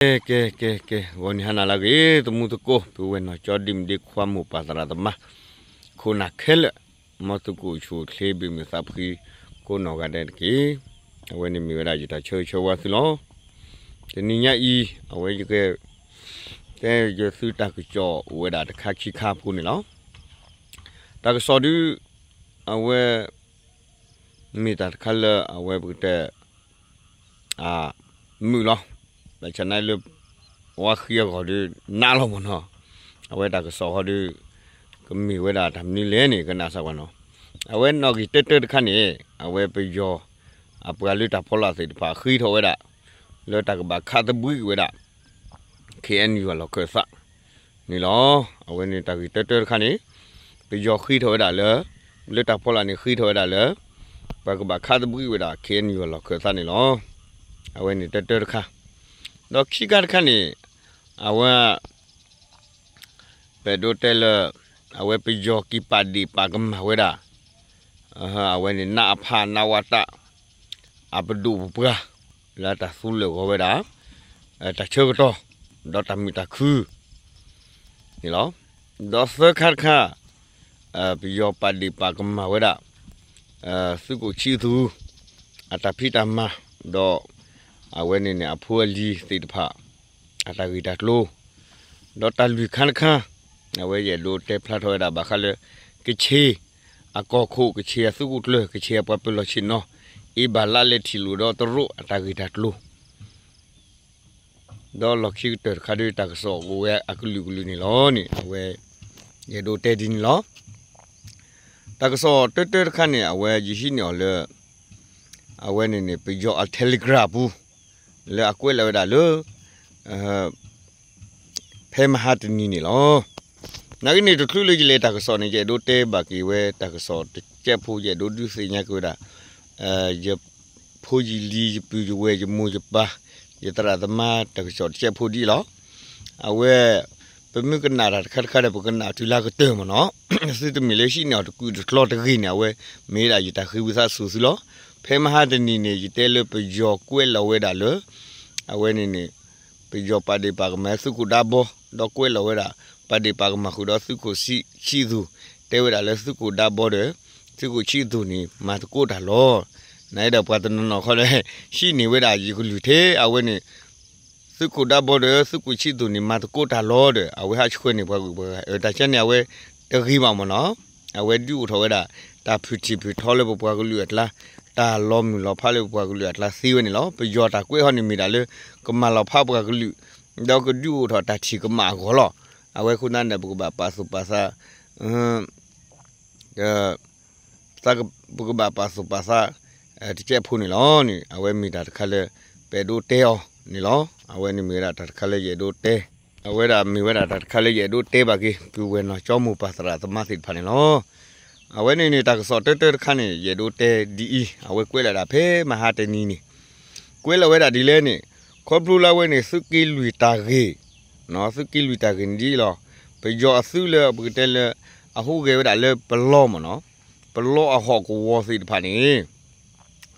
ကဲ ကဲ ကဲ ကဲ ဂီၤနံၤဟါနၤလၢအဂ့ၤ သမူသကိး ပုၢ်ဝဲၢ်နီၢ်ကၠီ ဒ်မုၢ်ဒ့ခွါ မိၢ်ပၢ်သရၣ်သမါ ခိၣ်နၢ်ခဲလၢာ် မ်သုကအိၣ်ဆူၣ်အိၣ်ချ့ ဘၣ်မုာ်သးဖှံ ကိးနီၢ်ဂၤဒဲးတက့ၢ်. အဝဲန့ၣ်မ့ၢ်ဝဲဒၣ်ယတၢ်ဆၢဂ့ၤဆၢဝါသုလီၤ. တနံၤညါအံၤ အဝဲယက တဲယသုတၢ်ကစီၣ်အိၣ်ဝဲဒၣ်တခါခံခါဖိန့ၣ်လီၤ. တၢ်ကစီၣ်ဒုး အဝဲ မ့ၢ်တၢ်တခါလၢအဝဲပကတဲ အမုာ်လီၤ. ဘၣ်ဆၣ်နာ်လၢ ဝါဃံအဂီၢ်ဒုး နးလီၤမ့ၢ်နီၤ. အဝဲတၢ်ကစီၣ်ဟီဒုး ကမ့ၢ်ဝဲဒၣ်တၢ်မနုၤလဲၣ်န့ၣ် ကနၣ်စၢ်ကွၢ်နီၤ. အဝဲနီၣ်ဂံၢ်တၢတၢတခါန့ၣ် အဝဲပယီၤ အပှၤလၢတၢ်ဖီလာ်သ့ၣ်တဖၣ်ဃ့ထီၣ်ဝဲဒၣ် လၢတၢ်ကဘၣ်ခးသဘှံးက့ၤဝဲဒၣ် ခ့ၣ်အဲၣ်ယူၣ်အလီၢ်ခၢၣ်သးန့ၣ်လီၤ. အဝဲန့ၣ်တၢ်ဂ့ၢ်တၢတၢတခါန့ၣ် ပယီၤဃ့ထီၣ်ဝဲဒၣ်လၢ လၢတၢ်ဖီလာ်န့ၣ်ဃ့ထီၣ်ဝဲဒၣ်လၢ ပှၤကဘၣ်ခးသဘှံးဝဲဒၣ် ခ့ၣ်အဲၣ်ယူၣ်အလီၢ်ခၢၣ်သးန့ၣ်လီၤ. အဝဲန့ၣ်တၢတၢတခါ ဒီးခံခါတခါန့ၣ် အဝဲ ပအဲၣ်ဒိးတဲလၢ အဝဲပယီၤက့ၤပာ်ဒ့ၣ်ပာ်ကမၣ်ဝဲဒၣ် အဝဲန့ၣ် နအဖ နဝတ အပဒိၣ်ပပှၢ် လၢတၢ်သူလၢာ်ဂီၤဝဲဒၣ် တၢ်ဆၢကတီၢ် ဒီးတၢ်မုာ်တၢ်ခုန့ၣ်လီၤ. ဒီးသၢခါတခါ ပယီၤပာ်ဒ့ၣ်ပာ်ကမၣ်ဝဲဒၣ် သုးခိၣ်ဆံးသူၣ် အတၢ်ဖံးတၢ်မၤ ဒီး အဝဲန့ၣ်န့ၣ် အဖိအလံၤသ့ၣ်တဖၣ် အတၢ်ဂ့ၢ်တၢ်ကျိၤ ဒီးတၢ်လွံၢ်ခါတခါ အဝဲယအဲၣ်ဒိးတဲဖျါထီၣ်ဝဲဒၣ်ဘၣ်ဃးလၢ ကချ့ၣ်အကီၢ်ခိၣ် ကချ့ၣ်အသုးခိၣ်ကျၢၢ် ကချ့ၣ်အပှၤပၢၤလီၢ်ဆ့ၣ်နီၤ အ့ဘၣ်လါလဲထံၣ်လိာ်ဒီးတရူးအတၢ်ဂ့ၢ်တၢ်ကျိၤ ဒီးလီၢ်ခံကတၢၢ်တခါဒုး တၢ်ကစီၣ်အိၣ်ဝဲအကလုာ်ကလုာ်န့ၣ်လီၤန့ၣ် အဝဲ ယအဲၣ်ဒိးတဲဒ်န့ၣ်လီၤ. တၢ်ကစီၣ်တၢတၢတခါန့ၣ် အဝဲယဟံးန့ၢ်အီၤလၢ အဝဲန့ၣ်န့ၣ် ပယီၤအ Telegram ပူၤ လၢအကွဲးလီၤဝဲဒၣ်လၢ ဖဲမဟါတနံၤန့ၣ်လီၤ. နာ်က့န့ၣ် တချုးလၢယလဲၤတၢ်ကစီၣ်န့ၣ် ယအဲၣ်ဒိးတဲဘၣ်က့ၤဝဲတၢ်ကစီၣ်တစဲးဖိ ယအဲၣ်ဒိးဒုးသ့ၣ်ညါက့ၤဝဲဒၣ် ယဖိယလံၤ ယပုၢ်ယဝဲၢ် ယမိၢ်ယပၢ် ယသရၣ်သမါတၢ်ကစီၣ်တစဲးဖိဒ်အံၤလီၤ. အဝဲ ပမ့ၢ်ကနၣ်တၢ်တခါတခါဒီး ပကနၣ်တုၤလၢကတၢၢ်မ့ၢ်နီၤ. သုတမ့ၢ်လၢဟံးန့ၢ်အီၤတကုာ်တကျီတဂ့ၤန့ၣ် အဝဲ မ့ၢ်ဒၣ်ယတၢ်ဃ့ဝံသးစူၤသုလီၤ. ဖဲမဟါတနံၤန့ၣ် ယတဲလၢပယီၤကွဲးလီၤဝဲဒၣ်လၢ အဝဲန့ၣ်န့ၣ် ပယီၤပာ်ဒ့ၣ်ပာ်ကမၣ်သုးခိၣ်ဒါဘီ ဒီးကွဲးလီၤဝဲဒၣ် ပာ်ဒ့ၣ်ပာ်ကမၣ်ဃုာ်ဒီးသုးခိၣ်ဆံးသူၣ် တဲဝဲဒၣ်လၢသုးခိၣ်ဒါဘီဒီး သုးခိၣ်ဆံးသူၣ်န့ၣ် မၤသကိးတၢ်လီၤ. နဒီးပှၤတနီၤနီၤခီဒီး ဟံးန့ၢ်ဝဲဒၣ်ယကလုၢ်ထဲ အဝဲန့ၣ် သုးခိၣ်ဒါဘီဒီး သုးခိၣ်ဆံးသူၣ်န့ၣ် မၤသကိးတၢ်လီၤဒီး အဝဲဟးဆှၢန့ၢ်ပှၤဂုၤပှၤဂၤ အတၢ်ဆါန့ၣ် အဝဲ တဂ့ၤဘၣ်မ့ၢ်နီၤ. အဝဲဒုးအိၣ်ထီၣ်ဝဲဒၣ် တၢ်ဖုၣ်ထံၣ်ဖုၣ်ထီလၢပပှၤကလုာ်အကျါ တၢ်လီၤမုၢ်လီၤဖးလၢပပှၤကလုာ်အကျါသ့ဝဲန့ၣ်လီၤ. ပယီၤတၢ်ကွဲးဟီန့ၣ်မ့ၢ်ဒၣ်လၢ ကမၤလီၤဖးပှၤကလုာ် ဒီးကဒုးအိၣ်ထီၣ်တၢ်ထံၣ်ကမၣ်အဂီၢ်လီၤ. အဝဲအဃိသတးန့ၣ် ပကဘၣ်ပာ်သူၣ်ပာ်သး ပကဘၣ်ပာ်သူၣ်ပာ်သး တစဲးဖိန့ၣ်လီၤန့ၣ် အဝဲမ့ၢ်တၢ်တခါလၢ ပအဲၣ်ဒိးတဲအီၤန့ၣ်လီၤ. အဝဲန့ၣ်မ့ၢ်ဝဲဒၣ်တၢ်တခါလၢယအဲၣ်ဒိးတဲ အဝဲဒၣ်မ့ၢ်ဝဲဒၣ်တၢ်တခါလၢယအဲၣ်ဒိးတဲဘၣ်က့ၤ ပုၢ်ဝဲၢ်နီၢ်ကၠီမိၢ်ပၢ်သရၣ်သမါသ့ၣ်တဖၣ်န့ၣ်လီၤ. အဝဲန့ၣ်န့ၣ် တၢ်ကစီၣ်တၢတၢတခါန့ၣ် ယအဲၣ်ဒိးတဲဒ်အံၤ အဝဲကွဲးလီၤဒၣ်ဖဲမဟါတနံၤန့ၣ် ကွဲးလီၤဝဲဒၣ်ဒ်လဲၣ်န့ၣ် ခီဖျိလၢအဝဲန့ၣ် သုးက့လွံၢ်တၢ်ဂ့ၢ် သုးက့လွံၢ်တၢ်ဂ့ၢ်န့ၣ်ဒ်အံၤလီၤ. ပယီၤအသုးလၢပကတဲလၢ အဟူးဂဲၤဝဲဒၣ်လၢပလီမ့ၢ်နီၤ ပလီအဟီၣ်ကဝီၤသ့ၣ်တဖၣ်န့ၣ်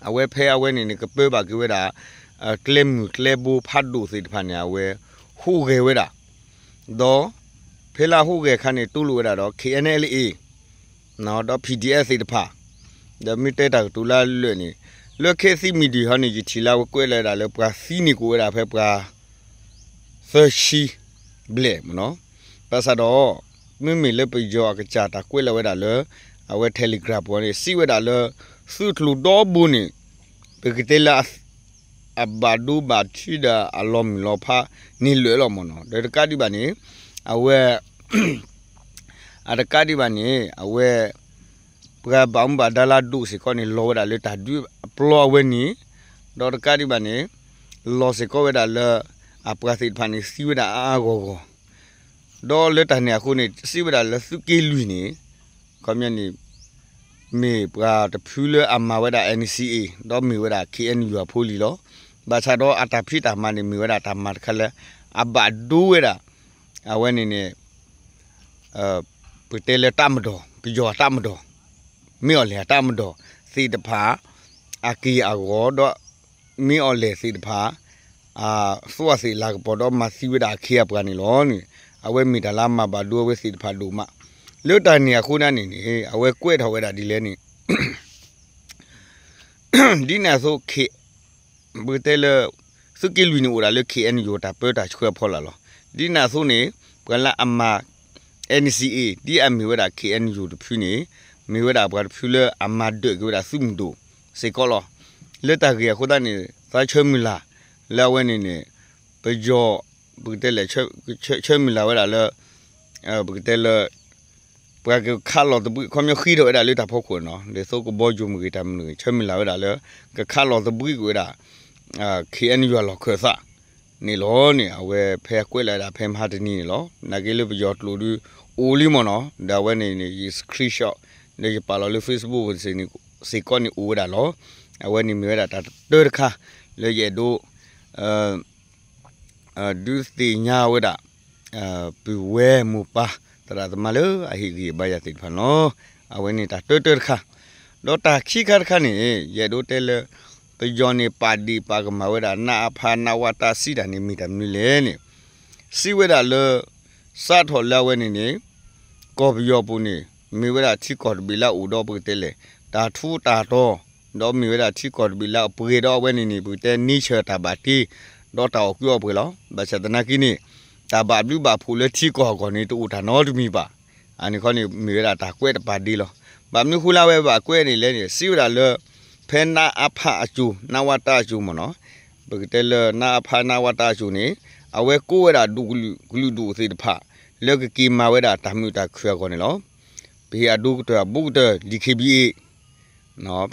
အဝဲဖဲအဝဲန့ၣ်န့ၣ် ကပၢဘၣ်က့ၤဝဲဒၣ် ကျဲမုၢ်ကျဲဘိဖးဒိၣ်သ့ၣ်တဖၣ်န့ၣ် အဝဲဟူးဂဲၤဝဲဒၣ် ဒီး ဖဲလၢအဟူးဂဲၤအခါန့ၣ် တူၢ်လိာ်ဝဲဒၣ်ဒီး KNLA ဒီး PDF သ့ၣ်တဖၣ် ဒီးမ့ၢ်တဲတၢ်ကတိၤလၢအလၢာ်န့ၣ် လၢ ခေတ်သစ်မီဒီယာ ဟီန့ၣ် ယထံၣ်လၢအဝဲကွဲးလီၤဝဲဒၣ်လၢပှၤသံန့ၢ်က့ၤဝဲဒၣ်ဖဲပှၤ သၢဆံဘျဲၣ်မ့ၢ်နီၤ. ဘၣ်ဆၣ်ဒီး မ့မ့ၢ်လၢပယီၤအကစၢ်တၢ်ကွဲးလီၤဝဲဒၣ်လၢ အဝဲ Telegram ပူၤန့ၣ် စံးဝဲဒၣ်လၢ သုးကျိၤဒီဘိန့ၣ် ပကတဲလၢ အဘၣ်ဒိဘၣ်ထံးဒီးအလီၤမုၢ်လီၤဖးန့ၣ်လၢာ်လီၤမ့ၢ်နီၤ. ဒီးတကးဒံးဘၣ်န့ၣ် အဝဲ အတကးဒံးဘၣ်န့ၣ် အဝဲ ပှၤဘၣ်မူဘၣ်ဒါလၢအဒိၣ်စ့ၢ်ကီးန့ၣ် လီၤဝဲဒၣ်လၢတၢ်ဒုးအပျီအဝဲန့ၣ် ဒီးတကးဒံးဘၣ်န့ၣ် လီၤစ့ၢ်ကီးဝဲဒၣ်လၢ အပှၤသ့ၣ်တဖၣ်န့ၣ် သံဝဲဒၣ်အါအါဂီၢ်ဂီၢ် ဒီးလၢတၢ်န့ၣ်အဃိန့ၣ် စံးဝဲဒၣ်လၢသုးက့လွံၢ်န့ၣ် ခီပညီန့ၣ် မ့ၢ်ပှၤတဖုလၢအမၤဝဲဒၣ် NCA ဒီးမ့ၢ်ဝဲဒၣ် KNU အဖိလံၤလီၤ. ဘၣ်ဆၣ်ဒီးအတၢ်ဖံးတၢ်မၤန့ၣ် မ့ၢ်ဝဲဒၣ်တၢ်မၤတခါလၢ အဘၣ်ဒိဝဲဒၣ် အဝဲန့ၣ်န့ၣ် ပကတဲလၢတပ်မတော် ပယီၤအတပ်မတော် မ့ၢ်အီၤလဲၣ်အတပ်မတော်သ့ၣ်တဖၣ် အက့ၢ်အဂီၤဒီး မ့ၢ်အီၤလဲၣ်သ့ၣ်တဖၣ် အသူးအသ့ၣ်လၤကပီၤဒီးမၤသံဝဲဒၣ်အခ့အပှၤန့ၣ်လီၤန့ၣ်, အဝဲမ့ၢ်တၢ်လၢအမၤဘၣ်ဒိအဝဲသ့ၣ်တဖၣ်ဒိၣ်မး, လၢတၢ်န့ၣ်အဃိန့ၣ်န့ၣ် အဝဲကွဲးထီၣ်ဝဲဒၣ်ဒ်လဲၣ်န့ၣ် ဒ်န့ၣ်အသိး ပကတဲလၢ သုးက့လွံၢ်န့ၣ်အိၣ်ဒၣ်လၢ ခ့ၣ်အဲၣ်ယူၣ် တၢ်ပၢတၢ်ဆှၢအဖီလာ်လီၤ. ဒ်န့ၣ်အသိးန့ၣ် ပှၤလၢအမၤ NCA ဒ်အမ့ၢ်ဝဲဒၣ် ခ့ၣ်အဲၣ်ယူၣ် တဖုန့ၣ် မ့ၢ်ဝဲဒၣ်ပှၤတဖုလၢအမၤဒၢးက့ၤဝဲဒၣ်သုးမုၢ်ဒိၣ်စ့ၢ်ကီးလီၤ. လၢတၢ်ဂ့ၢ်အဃိသတးန့ၣ် သးဆၢမုၢ်လၢ် လၢအဝဲန့ၣ်န့ၣ် ပယီၤ ပကတဲလဲၣ် ဆၢမုၢ်လၢ်ဝဲဒၣ်လၢ ပကတဲလၢ ပှၤကခးလီၤသဘှံး ခီပညီဃ့ထီၣ်ဝဲဒၣ်လၢတၢ်ဖီခိၣ်နီၤ, ဒ်သိးကဘီယူၤမ့ၢ်ဂ့ၤ တၢ်မနုၤဂ့ၤ ဆၢမုၢ်လၢ်ဝဲဒၣ်လၢ ကခးလီၤသဘှံးကွံာ်ဝဲဒၣ် ခ့ၣ်အဲၣ်ယူၣ် အလီၢ်ခၢၣ်သးန့ၣ်လီၤန့ၣ် အဝဲဖဲအကွဲးလီၤဝဲဒၣ်ဖဲမဟါတနံၤန့ၣ်လီၤ. နာ်က့လၢပယီၤကျိာ်ဒုး အိၣ်လံမ့ၢ်နီၤ, ဒီးအဝဲန့ၣ်န့ၣ် ယ screenshot ဒီးယပာ်လီၤလၢ Facebook စ့ၢ်ကီးန့ၣ်အိၣ်ဝဲဒၣ်လီၤ. အဝဲန့ၣ်မ့ၢ်ဝဲဒၣ်တၢ်တၢတခါ လၢယအဲၣ်ဒိး ဒုးသ့ၣ်ညါဝဲဒၣ် ပုၢ်ဝဲၢ်မိၢ်ပၢ် သရၣ်သမါလၢအဟ့ၣ်ဂံၢ်ဘါယၤသ့ၣ်တဖၣ်န့ၣ်လီၤ. အဝဲန့ၣ်တၢ်တၢတၢတခါ, ဒီးတၢ်ခံခါတခါန့ၣ် ယအဲၣ်ဒိးတဲလၢ ပယီၤန့ၣ် ပာ်ဒ့ၣ်ပာ်ကမၣ်ဝဲဒၣ် နအဖ နဝတ စံးတၢ်န့ၣ် မ့ၢ်တၢ်မနုၤလဲၣ်န့ၣ် စံးဝဲဒၣ်လၢ စးထီၣ်လၢအဝဲန့ၣ်န့ၣ် ကီၢ်ပယီၤပူၤန့ၣ် မ့ၢ်ဝဲဒၣ်ထံကီၢ်တဘ့ၣ်လၢအအိၣ်ဒီးပကတဲလဲၣ် တၢ်ထူးတၢ်တီၤ, ဒီးမ့ၢ်ဝဲဒၣ်ထံကီၢ်တဘ့ၣ်လၢအပှဲၤဒီးအဝဲန့ၣ်န့ၣ် ပကတဲ nature တၢ်ဘၣ်တ့ ဒီးတၢ်အီၣ်ကုအီပှဲၤလီၤ. ဘၣ်ဆၣ်သနာ်က့န့ၣ် တၢ်ဘၣ်ဘျုးဘၣ်ဖှိၣ်လၢထံကီၢ်အဂီၢ်န့ၣ် တအိၣ်တၢ်နီတမံၤဘၣ်. အန့ၣ်ခီန့ၣ် မ့ၢ်ဝဲဒၣ်တၢ်ကွဲးတပာ်ဒ့လီၤ. ဘၣ်မနုၤဃိလၢအဝဲဘၣ်ကွဲးန့ၣ်လဲၣ်န့ၣ် စံးဝဲဒၣ်လၢ ဖဲ နအဖ အစိၤ နဝတ အစိၤမ့ၢ်နီၤ, ပကတဲလၢ နအဖ နဝတ အစိၤန့ၣ် အဝဲကိးဝဲဒၣ်ဒိၣ်ကလုာ်ဒူၣ်သ့ၣ်တဖၣ် လၢကက့ၤမၤဝဲဒၣ်တၢ်မုာ်တၢ်ခုၣ်အဂီၢ်န့ၣ်လီၤ. ပဟ့ၣ်အဒိကတၢၢ်အဘူးကတၢၢ် DKBA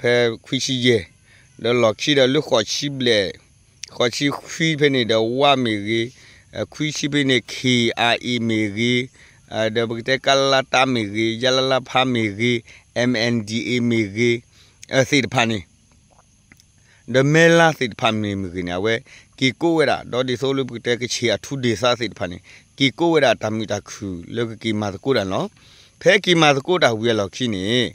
ဖဲခွံဆံယဲၢ် ဒီးလီၢ်ခံဒီးလၢဃိးဆံဘျဲၣ် ဃိးဆံခွံဖဲန့ၣ်ဒီး ဝ မ့ၢ်ဂ့ၤ, ခွံဆံဖဲန့ၣ် KIA မ့ၢ်ဂ့ၤ, ဒီးပကတဲ ကလလတ မ့ၢ်ဂ့ၤ, ယလလဖ မ့ၢ်ဂ့ၤ, MNDAA မ့ၢ်ဂ့ၤ သ့ၣ်တဖၣ်န့ၣ် ဒီးမဲလါသ့ၣ်တဖၣ်မ့ၢ်မ့ၢ်ဂ့ၤန့ၣ် အဝဲက့ၤကိးဝဲဒၣ် ဒီးဒ်သိးလၢပကတဲကချ့ၣ်အထူးဒေသသ့ၣ်တဖၣ်န့ၣ် က့ၤကိးဝဲဒၣ်တၢ်မုာ်တၢ်ခုၣ်လၢကက့ၤမၤသကိးတၢ်န့ၣ်လီၤ. ဖဲက့ၤမၤသကိးတၢ်ဝံၤအလီၢ်ခံန့ၣ်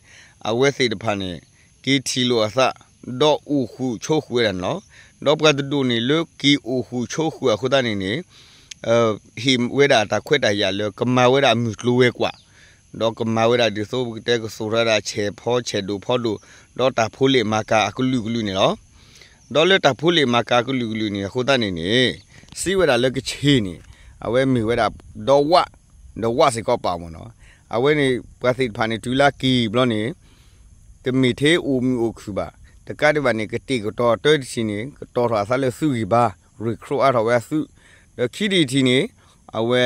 အဝဲသ့ၣ်တဖၣ်န့ၣ် က့ၤထံၣ်လိာ်အသး ဒီးအိၣ်ဃုာ်ဆိးဃုာ်ဝဲဒၣ်န့ၣ်လီၤ. ဒီးပှၤတဒိၣ်န့ၣ်လၢက့ၤအိၣ်ဃုာ်ဆိးဃုာ်အဃိသတးန့ၣ်န့ၣ် ဟ့ၣ်ဝဲဒၣ်တၢ်ခွဲးတၢ်ယာ်လၢကမၤဝဲဒၣ်မုၢ်ကျိၤဝဲၤကွာ် ဒီးကမၤဝဲဒၣ်ဒ်သိးပကတဲကသိးထီၣ်ဝဲဒၣ် ဆဲးဖီဆဲးဒိၣ်ဖီဒိၣ် ဒီးတၢ်ဖိလ့ၣ်မၤကၤအကလုာ်ကလုာ်န့ၣ်လီၤ. ဒီးလၢတၢ်ဖိလ့ၣ်မၤကၤကလုာ်ကလုာ်န့ၣ်အဃိသတးန့ၣ်န့ၣ် စံးဝဲဒၣ်လၢကချ့ၣ်န့ၣ် အဝဲမ့ၢ်ဝဲဒၣ် ဒီးဝ ဒီးဝစ့ၢ်ကီးပာ်မ့ၢ်နီၤ. အဝဲန့ၣ် ပှၤသ့ၣ်တဖၣ်န့ၣ် တုၤလၢက့ၤဘျီန့ၣ် တမ့ၢ်ထဲအိၣ်မုာ်အိၣ်ခုၣ်ဘၣ်. တကးဒံးဘၣ်န့ၣ် ကတဲာ်ကတီၤတၢ်တထံၣ်န့ၣ် ကတီၤထီၣ်အသးလၢသုးဂံၢ်ဘါ recruit အါထီၣ်ဝဲအသုး, ဒီးခံထံၣ်တထံၣ်န့ၣ် အဝဲ